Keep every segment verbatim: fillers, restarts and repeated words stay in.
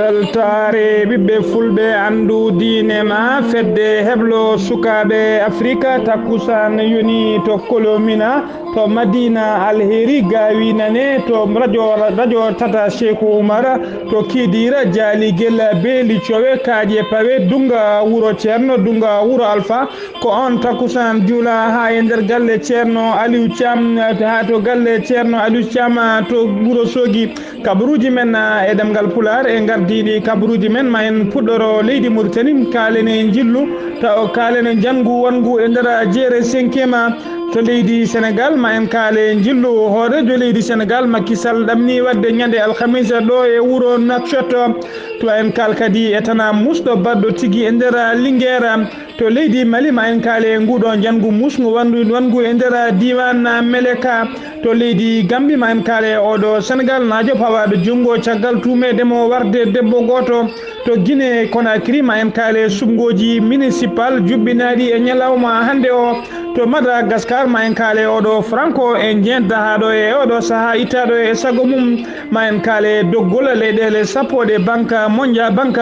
Weltaare ɓiɓɓe fulɓe, anndu diine ma, fedde heblo sukaaɓe Afrika, takkusaan yoni to Kolomina, to Madina Alheri, Gaawi Nane, to radio, radio Tata Sheku Umar, to Kidira, Jaali Gel, Beeli Cowe, Kaaƴe Pawe, Dunga Wuro Ceerno, Dunga Wuro Alfa, ko on takkusaan juula haa e nder galle Ceerno Aliou Thiam, haa to galle Ceerno Aliou Thiam, to Wuro Soogi. Kabaruuji men, ah, e ɗemngal Pulaar e ngardiiɗi kabaruuji men, ma en puɗɗoro leydi Mauritanie, kaalen e njillu, taw kaalen e njanngu wonngu e nder jeere cinquième to leydi Senegal, ma en kaale njillu hooreejo leydi Senegal, Macky Sall, ɗamni waɗde ñande alhamisa ɗo e wuro Nouakchott. To en kaal kadi e Tana Mousse ɗo baɗɗo tigi e nder Linguère. To leydi Mali, ma en kaale e nguɗo njanngu musngu wanndu, wonngu e nder diiwaan Meleka. To leydi Gambi, ma en kaale e oɗo Senegal naajo pawaaɗo junngo caggal tuumeede mo warde debbo gooto. To Guinée Conakry, ma en kaale e suɓngooji municipal juɓɓinaaɗi e ñalawma hannde o. To Madagascar, ma en kaale e oɗo Franco e jeenta haaɗo e oɗo sahaa ittaaɗo e sago mum. Ma en kaale doggol leyɗeele sappo ɗe Banque Mondiale, Banque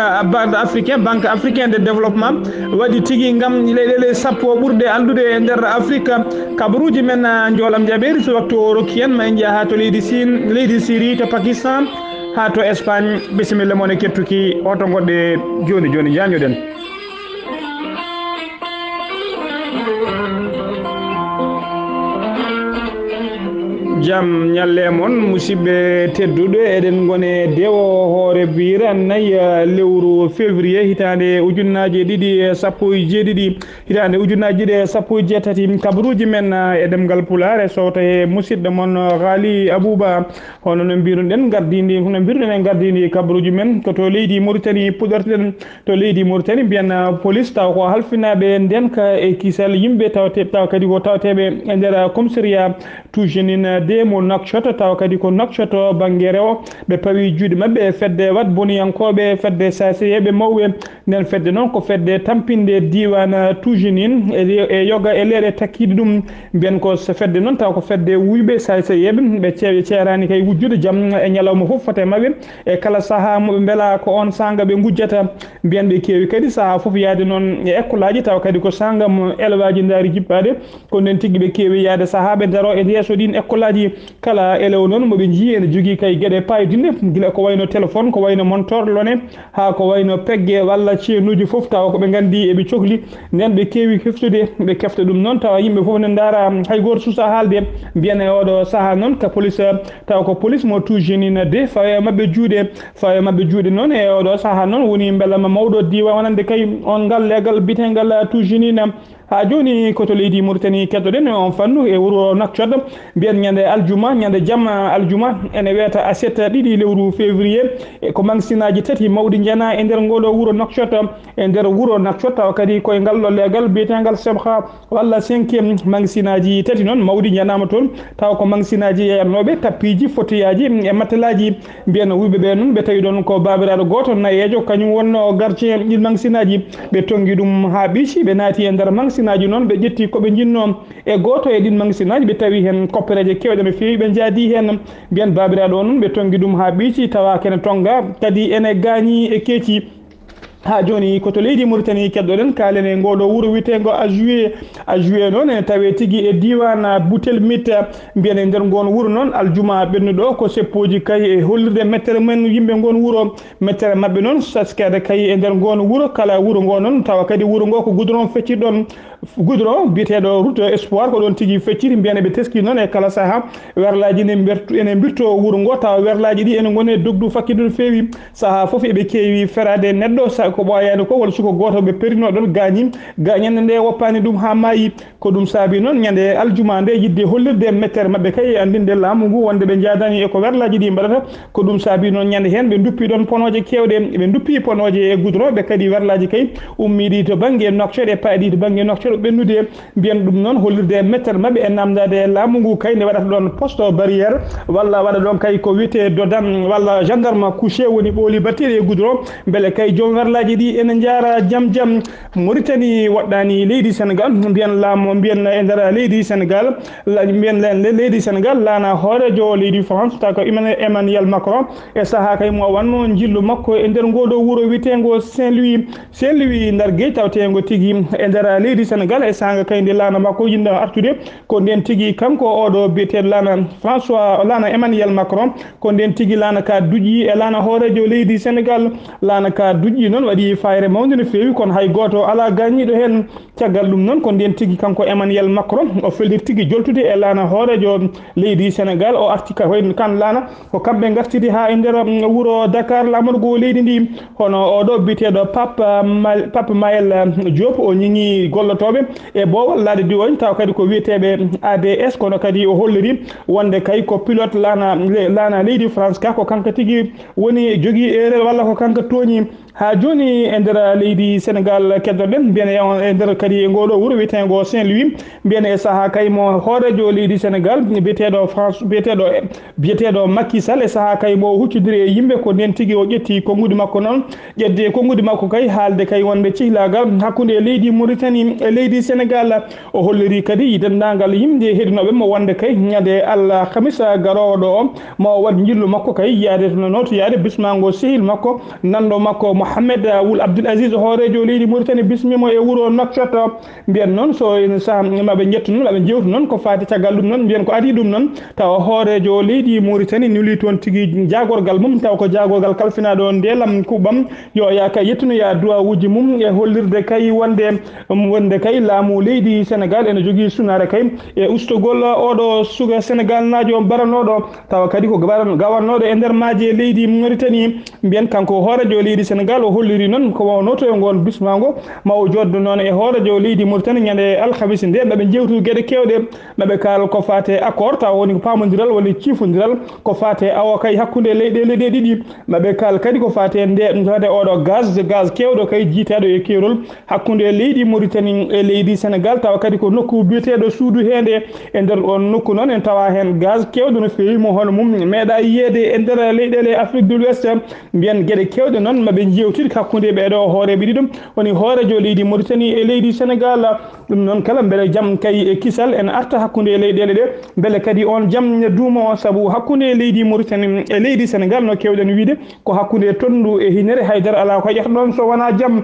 Africaine, Banque Africaine de Développement waɗi tigi ngam leyɗeele sappo ɓurɗe alɗude e nder Afrika. Kabaruuji men, ah, njoolam jaɓeeri, so waktu o rokki en, ma en njaha to leydi Siin, leydi Siri, to Pakistan, haa to Espagne. Bisimilla mon e kettuki, hoto ngoɗɗe jooni jooni, njañoɗen. Jam ñalle mon, musidɓe tedduɓe, eɗen ngone dewo hoore bira nayi, eh, lewru février, hitaande ujunnaaje ɗiɗi e sappo e jeeɗiɗi, hitaande ujunnaaje ɗiɗi e sappo e jeetati. Kabaruuji men, eh, e ɗemngal Pulaar e sowta e musidɗo mon, eh, Ghali Abouba. Hono no mbiruɗen, ngardiindi, hono mbiruɗen e ngardiindi kabaruuji men, ko to leydi Mauritanie puɗɗorteɗen. To leydi Mauritanie, mbiyen, uh, police, taw ko halfinaaɓe ndenka e kisal yimɓe, taw te-, taw kadi ko tawteeɓe e nder, uh, commissariat Toujinine deux mo Nouakchott, taw kadi ko Nouakchott bannge rewo. Ɓe pawi juuɗe maɓɓe e fedde wat boniyankooɓe, fedde saaseyeeɓe mawɓe. Nden fedde noon ko fedde tampinde diiwaan, uh, Toujinine e, e yoga e leeɗe takkiiɗe ɗum. Mbiyen ko s-, fedde noon, taw ko fedde wuyɓe saaseyeeɓe, ɓe ce-, ceeraani kay wujjude jam e ñalawma fof fota e maɓɓe. E kala sahaa mo ɓe mbela ko on saanga ɓe ngujjata. Mbiyen ɓe keewi kadi sahaa fof yahde noon e ekkolaaji, tawa kadi ko saanga mo elwaaji ndaari jippaade. Ko nden tigi ɓe keewi yahde sahaa ɓe daro e yeeso ɗiin ekkolaaji. Kala elew noon mo ɓe njii ene jogii kay geɗe paayodinɗe, gila ko wayno téléphone, ko wayno montor lone, haa ko wayno pegge walla ceenuuji fof, tawa ko ɓe nganndi eɓe cokli. Nden ɓe keewi heftude, ɓe kefta ɗum noon, tawa yimɓe fof ne ndaara, hay gooto suusaa haalde. Mbiyen e oɗo sahaa noon ka police, tawa ko police mo Toujinine deux, fawi e maɓɓe juuɗe, fawi e maɓɓe juuɗe noon e oɗo sahaa noon woni mbela ma mawɗo diiwaan wonande kay on ngal leegal bitengal Toujinine. Haa jooni ko to leydi Mauritanie keddoɗen e on fannu e wuro Nouakchott. Mbiyen ñande aljuma, ñande jamma aljuma, ene weeta aset ɗiɗi lewru février, e ko magasinaaji tati mawɗi njana e nder ngooɗo wuro Nouakchott. E nder wuro Nouakchott, tawa kadi koye ngal ɗo leegal biyetengal Sebha walla cinquième, magasinaaji tati noon mawɗi njanaama toon, tawa ko magasinaaji yeeyatnooɓe, tappiiji, fotiyaaji e mattalaaji. Mbiyen wuyɓe ɓe noon, ɓe tawi ɗoon ko baabiraaɗo gooto nayeejo, kañum wonnoo gardien ɗiin magasinaaji. Ɓe tonngi ɗum haa ɓiici, ɓe naati e nder magasinaaji noon, ɓe ƴetti ko ɓe njinnoo. E gooto e ɗiin magasinaaji, ɓe tawi heen koppereeje keewɗe no feewi, ɓe njaadi heen. Mbiyen baabiraaɗo o noon, ɓe tonngi ɗum haa ɓiici, tawa kene tonnga, kadi ene gaañi e keeci. Haa jooni ko to leydi Mauritanie keddoɗen, kaalen e ngooɗo wuro wiyeteengo Ajuwe. Ajuwe noon ene tawee tigi e diiwaan Butel Mit. Mbiyen e nder ngoon wuro noon, aljuma ɓennuɗo ko seppooji kay e hollirde mettere men yimɓe ngoon wuro. Mettere maɓɓe noon saskaade kay e nder ngoon wuro, kala wuro ngoo noon, tawa kadi wuro ngoo ko goudron feccirɗon. Goudron biyeteeɗo route espoir ko ɗoon tigi fecciri, mbiyen eɓe teskii noon e kala sahaa. Werlaaji ne mbertu-, ene mbirtoo wuro ngoo, tawa werlaaji ɗi ene ngoni e dogdu fakkitde no feewi. Sahaa fof eɓe keewi feraade neɗɗo, sa-, ko ɓooyaani ko, walla suka gooto ɓe perinoo ɗoon gaañi, gaañannde nde woppaani ɗum haa maayi. Ko ɗum saabii noon ñande aljuma nde yiɗde hollirde mettere maɓɓe kay e anndinde laamu ngu wonde ɓe njaadaani e ko werlaaji ɗi mbaɗata. Ko ɗum saabii noon ñande heen ɓe nduppi ɗoon ponooje keewɗe, ɓe nduppi ponooje e goudron, ɓe kadi werlaaji kay ummiiɗi to bannge Nouakchott e paaɗi to bannge Nouakchott. ɓennude. Mbiyen ɗum noon hollirde mettere maɓɓe e namdaade laamu ngu kay nde waɗata ɗoon poste barrière walla waɗa ɗoon kay ko wiyetee dodan walla gendarme couché woni ɓooli batteɗi e goudron mbele kay joom werlaaji ɗi ene njaara jam jam. Mauritanie woɗɗaani leydi Sénégal, mbiyen laamu mbiyen e nder leydi Sénégal, mbiyen leydi Sénégal laana hoorejo leydi France taw ko Emmanuel Macron e sahaa kay mo wannoo njillu makko e nder ngoo ɗoo wuro wiyeteengo Saint-Louis. Saint-Louis nder geej tawteengo tigi e nder leydi Sénégal e saanga kay nde laana makko yinno artude ko nden tigi kanko oɗo biyeteeɗo laana François laana Emmanuel Macron ko nden tigi laana ka duƴƴi e laana hoorejo leydi Sénégal. Laana ka duƴƴi noon waɗi fayre mawnde no feewi kono hay gooto alaa gaañiiɗo heen. Caggal ɗum noon ko nden tigi kanko Emmanuel Macron o fellir tigi joltude e laana hoorejo leydi Sénégal o arti ka hoyno kan laana ko kamɓe ngartidi haa e nder wuro Dakar laamorgo leydi ndi. Hono oɗo biyeteeɗo Pape Mael Diop o ñiŋi gollotooɓe e boowal laaɗe diwoñ taw kadi ko wiyeteeɓe A D S kono kadi o holliri wonde kay ko pilote laana laana leydi France ka ko kanko tigi woni jogii erreur walla ko kanko tooñi. Haa jooni e nder leydi Sénégal keddoɗen mbiyen e nder kadi e ngoɗo wuro wiyeteengo Saint-Louis mbiyen e sahaa kay mo hoorejo leydi Sénégal biyeteeɗo France biyeteeɗo biyeteeɗo Macky Sall e sahaa kay mo o huccondiri e yimɓe ko nden tigi o ƴetti konnguɗi makko noon ƴetde konnguɗi makko kay haalde kay wonde cihlaagal hakkunde e leydi Mauritanie e leydi Sénégal. O holliri kadi denndaangal yimɓe heɗinooɓe mo wonde kay ñande alhamisa garoowo ɗo o ma o waɗ njillu makko kay yaade to no nooti yaade bismaango sehil makko nanndo makko Mohamed Wul Abdul Aziz hoorejo leydi Mauritanie bismimo e wuro Nouakchott. Mbiyen noon so ene saha maɓe njettu noon maɓe jewtu noon ko faati caggal ɗum noon mbiyen ko adii ɗum noon tawa hooreejo leydi Mauritanie nuli toon tigi jaagorgal mum tawa ko jaagorgal kalfinaaɗo ndeelam kuuɓam yo yaa kay yettunoya duwawuuji mum e hollirde kay wonde wonde kay laamu leydi Sénégal ene jogii sunaare kay e ustugol oɗo suka Sénégal naajo baranooɗo tawa kadi ko gawan- gawannooɗo e nder maaje leydi Mauritanie. Mbiyen kanko hooreejo leydi Sénégal o holliri noon ko wawnoo to e ngoon bismaango ma o jooddo noon e hooreejo leydi Mauritanie ñande alhamisa nde maɓe njewtu geɗe keewɗe maɓe kaal ko faate accord taw woni ko paamondiral woni ciifondiral ko faate awo kay hakkunde leyɗeele ɗe ɗiɗi maɓe kaal kadi ko faate nde faate oɗo gaz gaz keewɗo kay jiiteeɗo e keerol hakkunde leydi Mauritanie e leydi Sénégal tawa kadi ko nokku biyeteeɗo suudu heende e nder on nokku noon en tawa heen gaz keewɗo no feewi mo hono mum meeɗa yiyeede e nder leyɗeele Afrique de l'Ouest. Mbiyen geɗe keewɗe noon maɓe njewtir hakkunde ɓeeɗo hooreeɓe ɗiɗo woni hooreejo leydi Mauritanie e leydi Sénégal. Ɗum noon kala mbele jam kay e kisal ene arta hakkunde e leyɗeele ɗe mbele kadi on jam ne duumo sabu hakkunde e leydi Mauritanie e leydi Sénégal no keewɗen wiide ko hakkunde tonndu e hinere haydara alaa ko heƴata ɗoon so wonaa jam.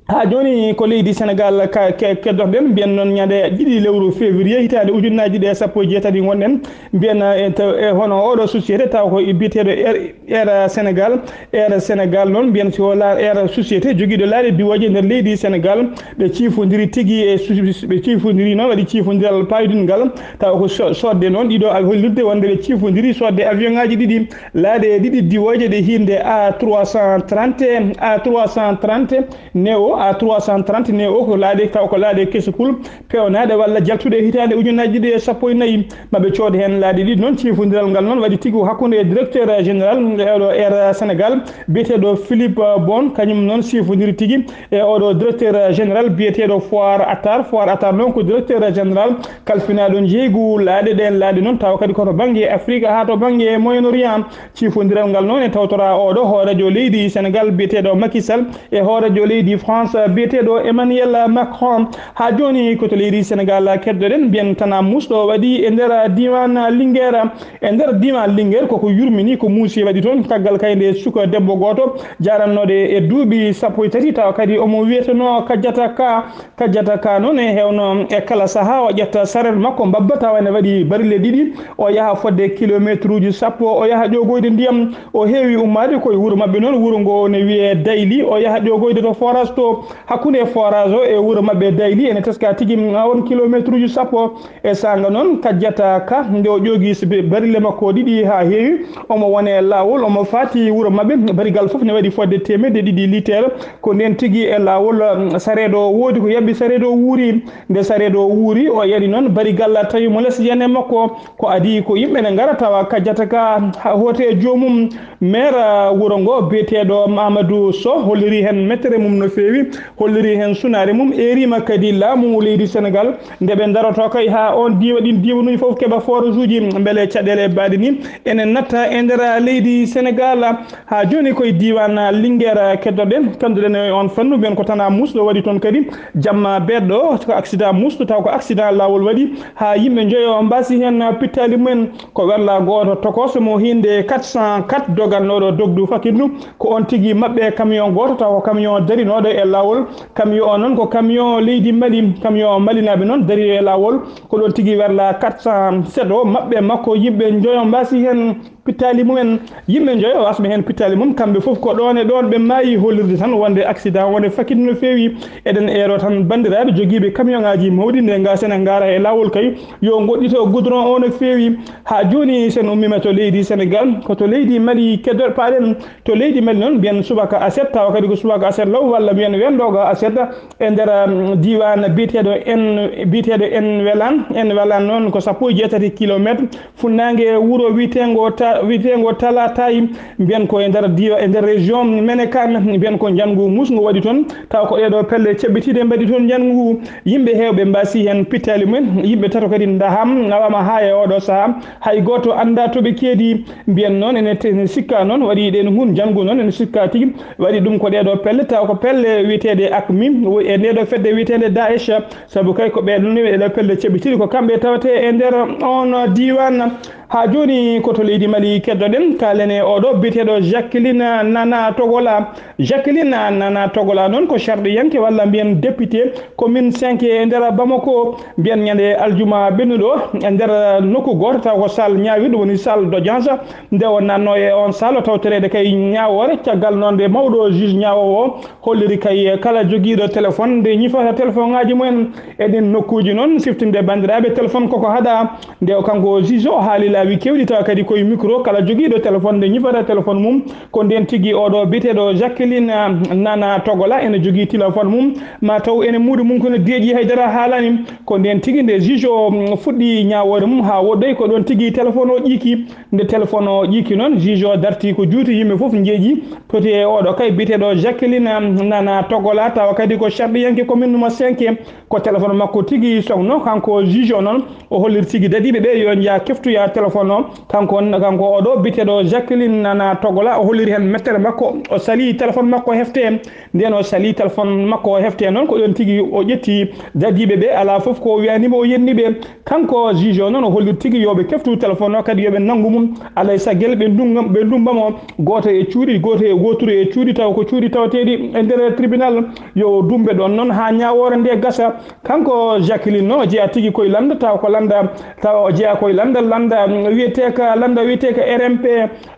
Haa jooni ko leydi Sénégal ka- ke- keddotoɗen mbiyen noon ñande ɗiɗi lewru février hitaande ujunnaaji ɗiɗi e sappo e jeetati ngonɗen mbiyen e taw- e hono oɗo société taw ko biyeteeɗo Air Air Sénégal. Air Sénégal noon mbiyen si o la Air société jogiiɗo laaɗe diwooje nder leydi Sénégal ɓe ciifondiri tigi e ɓe ciifondiri noon waɗi ciifondiral paydungal taw ko sodde noon ɗiɗo a hollirde wonde ɓe ciifondiri sodde avion ngaji ɗiɗi laaɗe ɗiɗi diwooje ɗe hiinde A trois cent trente A trois cent trente neo A trois cent trente neo ko laaɗe taw ko laaɗe kesupul pewnaaɗe walla jaltuɗe e hitaande ujunnaji ɗiɗi e sappo e nayi maɓe coodi heen laaɗe ɗiɗi noon ciifondiral ngal noon waɗi tigi hakkunde e directeur général eɗo Air Sénégal biyeteeɗo Philippe Bon kañum noon ciifondiri tigi e oɗo directeur général biyeteeɗo Foire Attar Foire Attar noon ko directeur général kalfinaaɗo njeeygu laaɗe ɗeen laaɗe noon tawa kadi koto bannge Afrique haa to bannge Moyen Orient. Ciifondiral ngal noon e tawtora oɗo hoorejo leydi Sénégal biyeteeɗo Macky Sall e hoorejo leydi France biyeteeɗo Emmanuel Macron. Haa jooni ko to leydi Sénégal keddoɗen mbiyen tana musɗo waɗi e nder diiwaan Linguère. E nder diiwaan Linguère koko yurmini ko muusi waɗi toon caggal kay nde suka debbo gooto jaarannooɗo e duuɓi sappo e tati tawa kadi omo wiyetenoo Kadiata Ka. Kadiata Ka noon e heewno e kala sahaa o ƴetta saret makko mbabba tawa ene waɗi barille ɗiɗi o yaha fodde kilometre uji sappo o yaha ƴoogoyde ndiyam o heewi ummaade koye wuro maɓɓe noon wuro ngo ne wiyee Dayli o yaha ƴoogoyde to forage to hakkunde forage o e wuro maɓɓe Dayli ene teska tigi on kilometre uji sappo e saanga noon Kadiata Ka nde o ƴoogi barille makko ɗiɗi haa heewi omo wone laawol omo faati wuro maɓɓe barigal fof ne waɗi fodde teemedde ɗiɗi litere ko ndeen tigi e laawol sareedo o woodi ko yaɓɓi sareedo o wuuri nde sareedo o wuuri o yani noon barigal tawi mo les yane makko ko adii ko yimɓe ne ngara tawa Kadiata Ka hoote e joomum. Maire wuro ngo biyeteeɗo Mamadou Sow holliri heen mettere mum no feewi. holliri heen sunaare mum, eerima kadi laamu leydi Senegal, nde ɓe ndarotoo kay haa oon diiwa, ɗiin diiwanuuji fof keɓa forage uji, mbele caɗeele baaɗe ni ene natta e nder leydi Senegal. Haa jooni koye diiwaan Linguère keddoɗen, kannduɗen e oon fannu, mbiyen ko Tana Mousse ɗo waɗi toon kadi jamma beeɗɗo, ko accident Mousse, taw ko accident laawol waɗi, haa yimɓe njoyo mbaasi heen pittaali mumen. Ko werla gooto tokooso mo hiinde quatre cent quatre dogannoɗo dogdu fakindu, ko on tigi maɓɓe camion gooto, taw ko camion darinooɗo e laawol. Camion o noon ko camion leydi Mali, camion malinaaɓe noon dari e laawol. Ko ɗon tigi werla quatre cent sept o maɓɓe makko, yimɓe njoyo mbaasi heen pittaali mumen. Yimɓe njoyo wasɓe heen pittaali mum, kamɓe fof ko ɗoon e ɗoon ɓe maayi, hollirde tan wonde accident wonde fakindu no feewi. Eɗen eero tan banndiraaɓe jogiiɓe camion ŋaaji mawɗi nde ngasena ngaara e laawol kay, yo ngoɗɗito goudron o no feewi. Haa jooni, sen ummiima to leydi Senegal, ko to leydi Mali keddoɗen, paaɗen to leydi Mali noon, mbiyen subaka aset, tawa kadi ko subaka aset law, walla mbiyen wendooga aset, e nder, um, diiwaan biyeteeɗo en, biyeteeɗo en Welan. En Welan noon ko sappo e jeetati kilometre funnaange wuro wiyeteengo Ta-, wiyeteengo Talatay. Mbiyen ko e nder diiwa-, e nder région Menekane, mbiyen ko njanngu musngu waɗi toon, taw ko ɗeeɗo pelle ceɓɓitiiɗe mbaɗi toon njanngu ngu. Yimɓe heewɓe mbaasi heen pittaali mumen, yimɓe tato kadi ndaham nawaama haa e oɗo sahaa, hay gooto anndaa to ɓe keedi. Mbiyen noon ene te-, ene sikka noon waɗi ɗeen hun njanngu noon ene sikka tigi waɗi ɗum ko ɗeeɗo pelle, taw ko pelle wiyeteeɗe akmi, wo-, e ndeeɗo fedde wiyeteende Daesh, sabu kay ko ɓeeɗo ni e ɗeeɗo pelle ceɓɓitiiɗe ko kamɓe tawetee e nder on diiwaan. Haa jooni ko to leydi Mali keddoɗen, kaalen e oɗo biyeteeɗo Jacqueline Nana Togola. Jacqueline Nana Togola noon ko sarɗiyanke walla mbiyen député commune cinq e nder Bamako. Mbiyen ñande aljuma ɓennuɗo e nder nokku gooto taw ko salle ñaawirɗo woni salle d'audience. Nde o naatno e on salle o tawtoreede kay ñaawoore, caggal noon nde mawɗo juge ñaawoowo o holliri kay kala jogiiɗo téléphone nde ñifata téléphone ŋaaji mumen. E ɗin nokkuuji noon siftinde banndiraaɓe téléphone koko haɗa. Nde o kanko juge o haali laawi keewɗi tawa kadi koye micro kala jogiiɗo téléphone nde ñifata téléphone mum. Ko ndeen tigi oɗo biyeteeɗo Jacqueline, ah, Nana Togola ene jogii téléphone mum, ma taw ene muuɗi mum kono deeƴi haydara haalaani. Ko ndeen tigi nde juge o, mm, fuɗɗi ñaawoore mum haa woɗɗoyi ko ɗoon tigi téléphone o ƴiiki. Nde téléphone o ƴiiki noon, juge o darti ko juuti, yimɓe fof njeeƴi, toti e oɗo kay biyeteeɗo Jacqueline, ah, Nana Togola, tawa kadi ko sarɗiyanke commune mo cinq. Ko téléphone makko tigi sogno, kanko juge o noon, o holliri tigi dadiiɓe ɓe yo njah keftoya téléphone o. Kanko, kanko oɗo biyeteeɗo Jacqueline Nana Togola, o holliri heen mettere makko, o sali téléphone makko hefte. Nden o sali téléphone makko o hefte noon, ko ɗon tigi o ƴetti dadiiɓe ɓe, alaa fof ko o wiyanimo o yenni ɓe. Kanko juge o noon o holliri tigi yo ɓe keftu téléphone o, kadi yo ɓe nanngu mum, alaa e saggel ɓe ndunga-, ɓe ndumbamo, gooto e cuuɗi, gooto e, gooturu e cuuɗi, taw ko cuuɗi tawateeɗi e nder tribunal. Yo o dumbe ɗon noon haa ñaawoore nde gasa. Kanko Jacqueline noon o jeyaa tigi koye lannda, taw ko lannda, taw o jeyaa koye lannda, lannda, mm, wiyeteeka, lannda wiyeteeka R M P,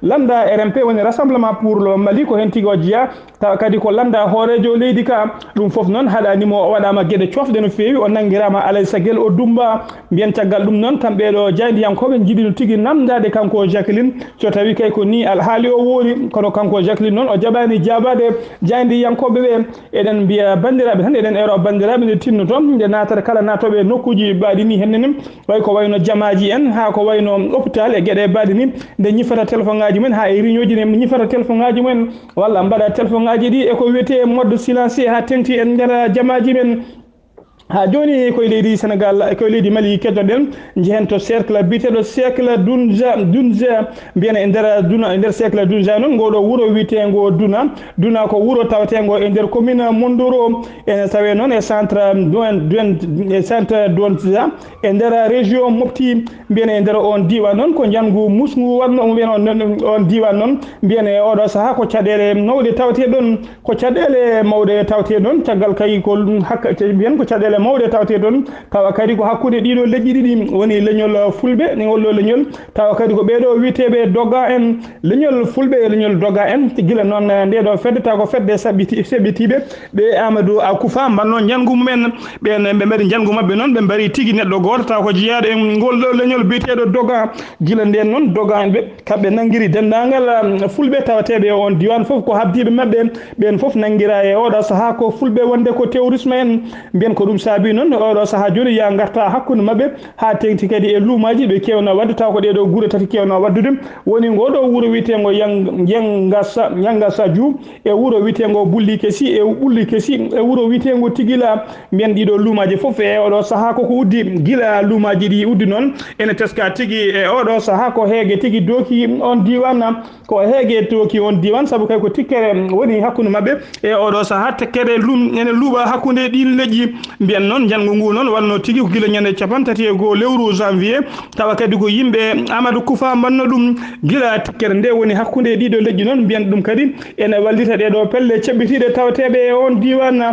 lannda R M P woni Rassemblement pour le Mali, ko heen tigi o jeyaa. Tawa kadi ko lannda hooreejo leydi ka. Ɗum fof noon haɗaani mo, o waɗaama geɗe coofɗe no feewi, o nanngiraama alaa e saggel o dumba. Mbiyen caggal ɗum noon, kamɓe ɗo jaayndiyankooɓe njiɗino tigi namndaade kanko Jacqueline, so tawi kay ko ni alhaali o woori, kono kanko Jacqueline noon o jaɓaani jaabaade jaayndiyankooɓe ɓe. Eɗen mbiya banndiraaɓe tan, eɗen eero banndiraaɓe nde tinnoto, nde naatata kala naatooɓe e nokkuuji baaɗi ni henne ni, way ko wayno jamaaji en, haa ko wayno hôpital e geɗe baaɗi ni, nde ñifata téléphone ŋaaji mumen, haa e réunion ji ne ñifata téléphone ŋaaji mumen, walla mbaɗa téléphone ŋaaji ɗi e ko wiyetee mode silencieux haa teŋti e nder jamaaji men. Haa jooni koye leydi Senegal, koye leydi Mali keddoɗen, njehen to cercle biyeteeɗo cercle Dunza, Dunza, mbiyen e nder Duna, e nder cercle Dunza noon, ngoo ɗo wuro wiyeteengo Duna. Duna ko wuro taweteengo e nder commune Mondoro, ene tawee noon e centre Duen-, Duen-, e centre Dunza, e nder région Mopti. Mbiyen e nder on diiwaan noon ko njanngu musngu waɗno, mbiyen on, on diiwaan noon, mbiyen e oɗo sahaa ko caɗeele mawɗe tawetee ɗon, ko caɗeele mawɗe tawetee ɗon, caggal kay ko ɗum hakka-, mbiyen ko caɗeele mawɗe tawetee ɗon, tawa kadi ko hakkunde ɗiɗo leƴƴi ɗiɗi woni leñol Fulɓe, ngol ɗo leñol, tawa kadi ko ɓeeɗo wiyeteeɓe Doga en, leñol Fulɓe e leñol Doga en, gila noon, eh, nde ɗo fedde, tawa ko fedde saɓɓiti-, seɓɓitiiɓe, ɓe Amadou Akoufa mbanno njanngu mumen, ɓen ɓe mbaɗi njanngu maɓɓe noon, ɓe mbari tigi neɗɗo gooto, tawa ko jeyaaɗo e ngol ɗo leñol biyeteeɗo Doga, gila nden noon Doga en ɓe, kamɓe nanngiri denndaangal, um, Fulɓe tawateeɓe e on diiwaan fof ko habdiiɓe maɓɓe, ɓeen fof nanngiraa e oɗo sahaa ko Fulɓe wonde ko terrorisme en, mbiyen ko ɗum Saabi noon oɗo sahaa jooni ya ngarta hakkunde maɓɓe haa teŋti kadi e luumaaji ɓe keewno waɗde, taw ko ɗee ɗoo gure tati keewno waɗdude. Woni ngoo ɗoo wuro wiyeteengo Yang-, Yangasa, Yangasaju, e wuro wiyeteengo Bulli Kesi, e Ɓulli Kesi, e wuro wiyeteengo Tigila. Mbiyen ɗii ɗoo luumaaji fof e oɗo sahaa koko uddi. Gila luumaaji ɗi uddi noon, ene teska tigi e oɗo sahaa ko heege tigi dooki on diiwaan. Ko heege tooki on diiwaan, sabu kay ko tikkere woni hakkunde maɓɓe e oɗo sahaa. Tekkere lum ene luuɓa hakkunde ɗiin leƴƴi. Mbiyen noon, njanngu nguu noon wonno tigi ko gila ñande cappanɗe tati e goo lewru janvier, tawa kadi ko yimɓe Amadou Koufa mbaɗno ɗum. Gila tikkere nde woni hakkunde ɗii ɗoo leƴƴi noon, mbiyen ɗum kadi ene wallita ɗee ɗoo pelle ceɓɓitiiɗe tawateeɓe e on diiwaan.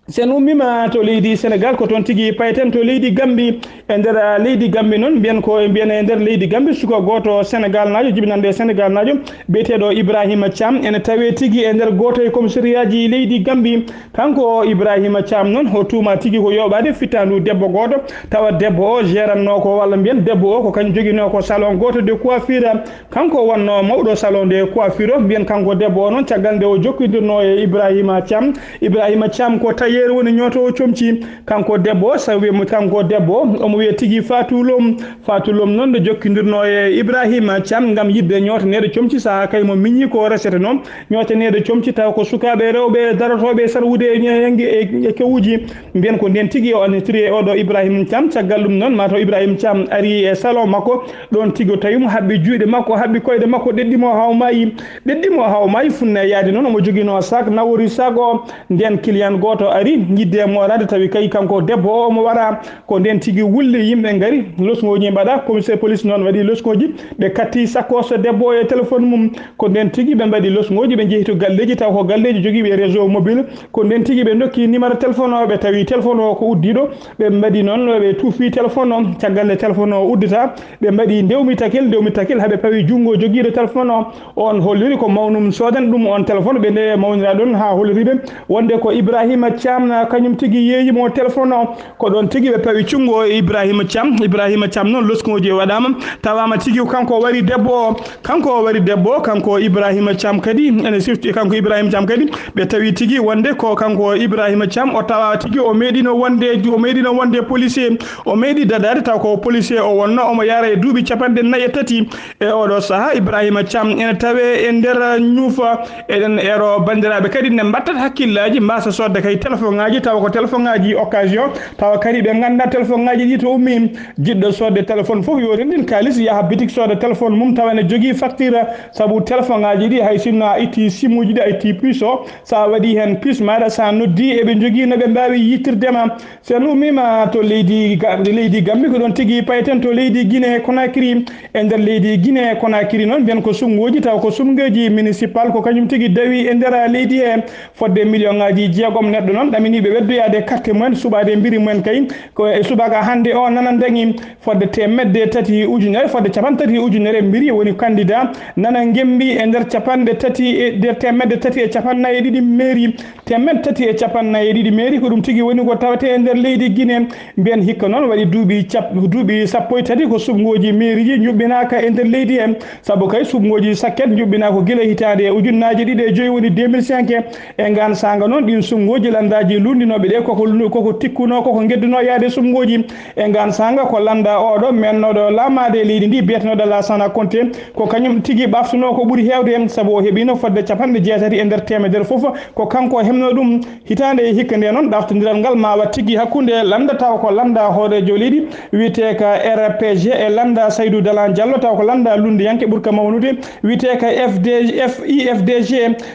So en ummiima to leydi Senegaal, ko toon tigi payten to leydi Gammbi. E nder, ah, leydi Gammbi noon, mbiyen ko, mbiyen e nder leydi Gammbi, suka gooto Senegaalnaajo, jibinannde Senegaalnaajo, biyeteeɗo Ibrahima Thiam, ene tawee tigi e nder gooto e commissariaji leydi Gammbi. Kanko Ibrahima Thiam noon, o tuumaa tigi ko yooɓaade fittaandu debbo gooto, tawa debbo o gerannoo ko, walla mbiyen debbo o ko kañum joginoo ko salon gooto de coiffure. Kanko wonnoo mawɗo salon de coiffure, mbiyen kanko debbo o noon, caggal nde o jokkindirnoo e Ibrahima Thiam. Ibrahima Thiam ko tailleur woni ñootoowo comci. Kanko debbo o, sabu mo, kanko debbo o, omo wiyee tigi Fatou Lom. Fatou Lom noon nde jokkindirnoo e Ibrahima Thiam ngam yiɗde ñootaneede comci, sahaa kay mo miñi ko recette noon, ñootaneede comci taw ko sukaaɓe rewɓe darotooɓe sarwude e, e, e, e kewuuji. Mbiyen ko ndeen tigi o annitori e oɗo Ibrahima Thiam. Caggal ɗum noon, mataw Ibrahima Thiam ari e salon makko, ɗoon tigi o tawi mo haɓɓi juuɗe makko, haɓɓi koyɗe makko, ɗeɗɗi mo haa o maayi. Ɗeɗɗi mo haa o maayi, funnayaade noon, omo joginoo sac, nawori sac o. Ndeen client gooto ari, yiɗde e mooraade, tawi kay kanko debbo o omo wara. Ko ndeen tigi wulli, yimɓe ngari, losngooji mbaɗa, commissaire police noon waɗi losngooji, ɓe katti sakkooso debbo o e téléphone mum. Ko ndeen tigi ɓe mbaɗi losngooji, ɓe njehi to galleeji, taw ko galleeji jogiiɓe réseau mobile. Ko ndeen tigi ɓe ndokki numéro téléphone o, ɓe tawi téléphone o ko uddiiɗo. Ɓe mbaɗi noon, ɓe tuufi téléphone o. Caggal nde téléphone o uddita, ɓe mbaɗi ndewmi takel, ndewmi takel, haa ɓe pawi junngo jogiiɗo téléphone o. On holliri ko mawnum soodan ɗum on téléphone, ɓe nde mawnira ɗon haa holliri ɓe wonde ko Ibrahima Thiam, kañum tigi yeeyi mo téléphone o. Ko ɗoon tigi ɓe pawi cunngo e Ibrahima Thiam. Ibrahima Thiam noon, losngooji waɗaama, tawaama tigi ko kanko o wari debbo o. Kanko o wari debbo o, kanko Ibrahima Thiam kadi, ene sifti, kanko Ibrahima Thiam kadi, ɓe tawi tigi wonde ko kanko Ibrahima Thiam, o tawa tigi o meeɗino wonde, o meeɗino wonde policier, o meeɗi dadaade taw ko policier o wonno, omo yara e duuɓi cappanɗe nayi e tati. E oɗo sahaa, Ibrahima Thiam ene tawee e nder ñuufa. Eɗen eero banndiraaɓe kadi ne mbattat hakkillaaji, mbasa soodde kay téléphone ŋaaji, tawa ko téléphone ŋaaji occasion, tawa kadi ɓe nganndaa téléphone ŋaaji ɗi to ummi. Jiɗɗo soodde téléphone fof yo renndin kaalis, yaha bitik sooda téléphone mum, tawa ene jogii facture, sabu téléphone ŋaaji ɗi, hay sinno a itti simuuji ɗi, a itti puce o, so a waɗii heen puce maaɗa, so a noddii, eɓe njogii no ɓe mbaawi yittirde ma. So en ummiima to leydi Ga-, leydi Gammbi, ko ɗoon tigi payten to leydi Guinée Conakry. E nder leydi Guinée Conakry noon, mbiyen ko suɓngooji, tawa ko suɓngooji municipal, ko kañum tigi dawi e nder leydi he. Fodde million ŋaaji jeegom neɗɗo noon ɗaminiiɓe weddoyaade carte mumen, suɓaade mbiri mumen kay. Ko e subaka hannde o, nana dañi fodde teemedde tati ujunere, fodde capanɗe tati ujunere mbiri woni candidat, nana ngemmbi e nder capanɗe tati e, nder teemedde tati e capanɗe nayi e ɗiɗi mairie. Teemedde tati e capanɗe nayi e ɗiɗi mairie, ko ɗum tigi woni ko tawetee e nder leydi Guinée. Mbiyen hikka noon waɗi duuɓi cap-, duuɓi sappo e tati ko suɓngooji mairieji njuɓɓinaaka e nder leydi he. Sabu kay suɓngooji sakket njuɓɓinaa ko gila hitaande ujunnaaji ɗiɗi e joyi, woni deux mille cinq. E ngaan saanga noon, ɗiin suɓngooji lanndaaji luulndinooɓe ɗe koko lu-, koko tikkunoo, koko ngeddunoo yaade suɓngooji. E ngaan saanga ko lannda oɗo meennooɗo laamaade e leydi ndi, biyetenooɗo Lansana Conté, ko kañum tigi ɓaftunoo ko ɓuri heewde, sabu o heɓiino fodde capanɗe jeetati e nder teemedere fof, ko kanko o heɓnoo ɗum. Hitaande e hikka nde noon, ɗaftondiral ngal ma waɗ tigi hakkunde lannda tawa ko lannda hooreejo leydi wiyetee ka R P G e lannda Saydou Dalan Diallo, tawa ko lannda lunndiyanke ɓurka mawnude wiyetee ka F D, F I F D G.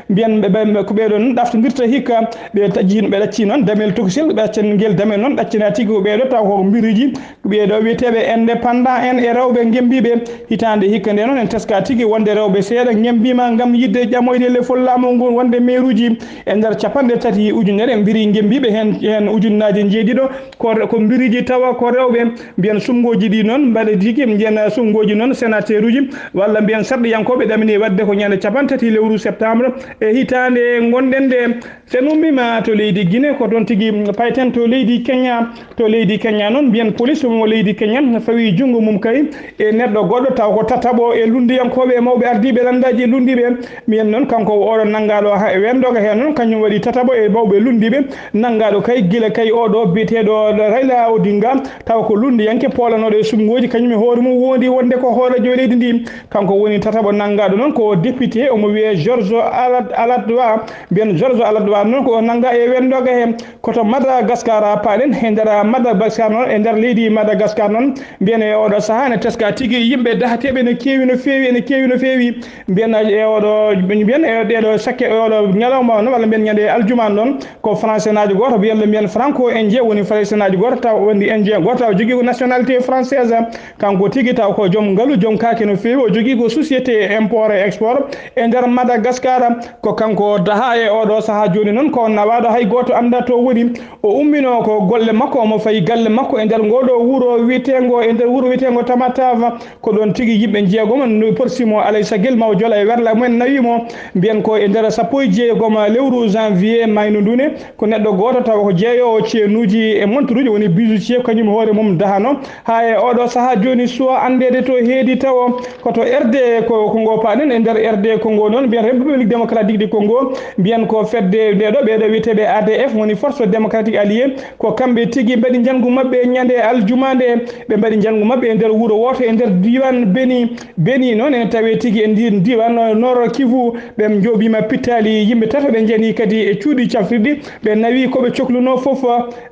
Mbiyen ɓe, ɓe, ko ɓee ɗoo noon ɗaftondirta hikka, ɓe taƴi heen, ɓe ɗaccii noon damel tokosel, ɓe ɗaccani ngel damel noon, ɗaccanaa tigi ko ɓee ɗoo, taw ko mbiriiji, ko ɓee ɗoo wiyeteeɓe indépendant en e rewɓe ngemmbiiɓe. Hitaande hikka nde noon, en teska tigi wonde rewɓe seeɗa ngemmbiima ngam yiɗde ƴamoyde lefol laamu ngu wonde meeruuji e nder capanɗe tati ujunere mbiri ngemmbiiɓe heen, heen ujunnaaje njeeɗiɗo ko, ko mbiriiji tawa ko rewɓe. Mbiyen suɓngooji ɗi noon mbaɗa tigi, mbiyen suɓngooji noon sénateur uji walla mbiyen sarɗiyankooɓe ɗamini waɗde ko ñande capanɗe tati lewru septembre e hitaande ngonɗen nde. So en ummiima to leydi Guinée, ko ɗon tigi payten to leydi Kenya. To leydi Kenya noon, mbiyen police mo leydi Kenya fawi junngo mum kay e neɗɗo goɗɗo, taw ko tataɓo e lunndiyankooɓe e mawɓe ardiiɓe lanndaaji e lunndiiɓe. Mbiyen noon, kanko oɗo nanngaaɗo ha e weendoga heen noon, kañum waɗi tataɓo e mawɓe lunndiiɓe, nanngaaɗo kay gila kay oɗo biyeteeɗo Raila Odinga, taw ko lunndiyanke poolanooɗo e suɓngooji, kañum e hoore mum wondi wonde ko hooreejo leydi ndi. Kanko woni tataɓo nanngaaɗo noon ko député, omo wiyee George Alad-, Aladwa. Mbiyen George Aladwa noon ko o nannga e weendoga heen. Koto Madagascar paaɗen, e nder Madagascar noon, e nder leydi Madagascar noon, mbiyen e oɗo sahaa ne teska tigi yimɓe dahateeɓe ene keewi no feewi, ene keewi no feewi. Mbiyen e oɗo, mbiyen e ɗeɗo sakke, e oɗo ñalawma noon, walla mbiyen ñande aljuma noon, ko français naajo gooto, mbiyen, mbiyen franco indien woni français naajo gooto, taw wonde indien gooto, taw jogii ko nationalité française. Kanko tigi taw ko joom ngalu, joom kaake no feewi, o jogii ko société import et export e nder Madagascar. Ko kanko daha e oɗo sahaa jooni noon, ko nawaaɗo, hay gooto anndaa to woni. O umminoo ko golle makko, omo fayi galle makko e nder ngooɗo wuro wiyeteengo, e nder wuro wiyeteengo Tamatave. Ko ɗoon tigi yimɓe njeegom no porsimo alay sagel ma o jola e werla mumen, nawi mo. Mbiyen ko e nder sappo e jeegom lewru janvier mayno ndune, ko neɗɗo gooto tawa ko jeeyoowo ceenuuji e montoruuji, woni bijoutier, kañum hoore mum dahano. Haa e oɗo sahaa jooni, suwa anndeede to heedi tawo. Ko to R D ko Congo paaɗen, e nder R D Congo noon, mbiyen République Démocratique du Congo, mbiyen ko fedde nde ɗo, ɓeeɗo wiyeteeɓe A D F, woni Force Démocratique Alliée, ko kamɓe tigi mbaɗi njanngu maɓɓe ñande aljuma nde, ɓe mbaɗi njanngu maɓɓe e nder wuro wooto e nder diiwaan Beni. Beni noon ene tawee tigi e ndiin diiwaan Nord Kivu, ɓe njooɓiima pittaali yimɓe tato, ɓe njani kadi e cuuɗi cafrirɗi, ɓe nawi ko ɓe coklunoo fof.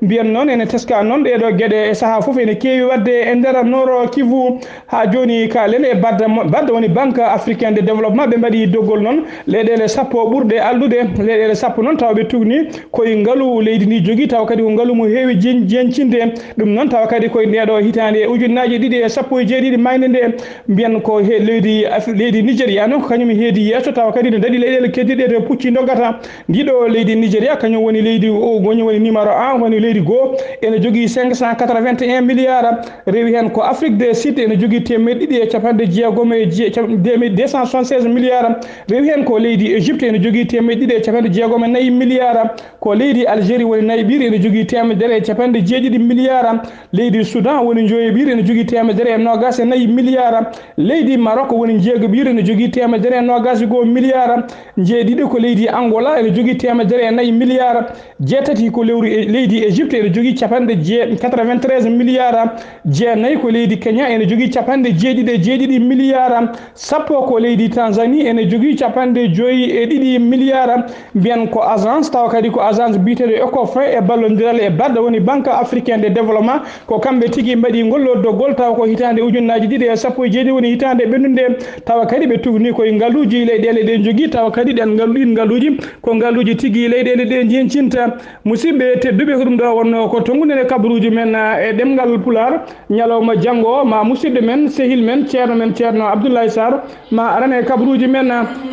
Mbiyen noon ene teska noon ɗeeɗo geɗe e sahaa fof ene keewi waɗde e nder Nord Kivu. Haa jooni, kaalen e Badda mo-, Badda woni Banque Africaine de Développement, ɓe mbaɗi doggol noon leyɗeele sappo ɓurɗe alɗude. Leyɗeele sappo noon tawa ɓe tugni koye ngalu leydi ndi jogii, tawa kadi ko ngalu mo heewi jen-, jencinde. Ɗum noon tawa kadi koye ndeeɗo hitaande e ujunnaaji ɗiɗi e sappo e jeeɗiɗi maayde nde, mbiyen ko he leydi Af-, leydi Nigéria noon ko kañum heedi yeeso, tawa kadi ne daɗi leyɗeele keddiɗe to pucci ndoggata. Ndiɗo leydi Nigéria, kañum woni leydi o, kañum woni numéro un, woni leydi goo, ene jogii cinq cent quatre-vingt-un milliards, rewi heen ko Afrique du Sud, ene jogii teemeɗɗe ɗiɗi e capanɗe jeegom e je-, cap-, deux cent soixante-seize milliards, rewi heen ko leydi Égypte, ene jogii teemeɗɗe ɗiɗi e capanɗe jeegom e nayi milliards, ko leydi Algérie woni nayi ɓiire, ene jogii teemedere e capanɗe jeeɗiɗi milliards, leydi Soudan woni njoyi ɓiire, ene jogii teemedere e noogaas e nayi milliards, leydi Maroc woni njeego ɓiire, ene jogii teemedere e noogaas e goo milliards, njeeɗiɗi ko leydi Angola, ene jogii teemedere e nayi milliards, jeetati ko lewru e-, leydi Égypte, ene jogii capanɗe jee-, quatre-vingt-treize milliards, jeenayi ko leydi Kenya, ene jogii capanɗe jeeɗiɗi e jeeɗiɗi milliards, sappo ko leydi Tanzanie, ene jogii capanɗe joyi e ɗiɗi milliards. Mbiyen ko agence, tawa kadi ko agence biyeteeɗo Ecofin e ballondiral e Badda woni Banque Africaine de Développement. Ko kamɓe tigi mbaɗi ngol ɗo doggol, tawa ko hitaande ujunnaaji ɗiɗi e sappo e jeeɗiɗi woni hitaande ɓennunde, tawa kadi ɓe tugni koye ngaluuji leyɗeele ɗe njogii, tawa kadi ɗen ngalu-, ɗin ngaluuji ko ngaluuji tigi leyɗeele ɗe njencinta. Musidɓe tedduɓe, ko ɗum ɗo wonnoo ko tonngude e kabaruuji men, ah, e ɗemngal Pulaar, ñalawma janngo o, ma musidɗo men, sehil men, ceerno men, Ceerno Abdoulaye Sarr, ma aran e kabaruuji men.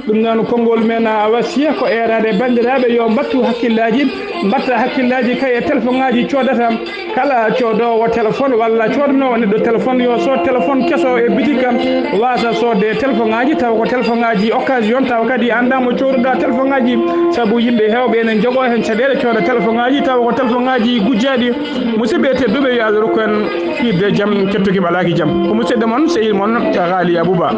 Ɗum noon, konngol men, ah, wasiya ko eeraade banndiraaɓe, yo mbattu hakkillaaji, mbatta hakkillaaji kay e telefoŋaaji coodata. Kala coodoowo téléphone walla coodanoowo neɗɗo téléphone, yo sood téléphone keso e bitik, waasa soodde téléfoŋaaji, tawa ko téléfoŋaaji occasion, tawa kadi anndaa mo cooduɗaa téléfoŋaaji, sabu yimɓe heewɓe ene njogoo heen caɗeele cooda téléfoŋaaji, tawa ko téléfoŋaaji gujjaaɗi. Musidɓe tedduɓe, yo Allah rokku en hiirde jam, kettuki ɓalaaki jam. Ko musidɗo mon, sehil mon, Ghali Abouba.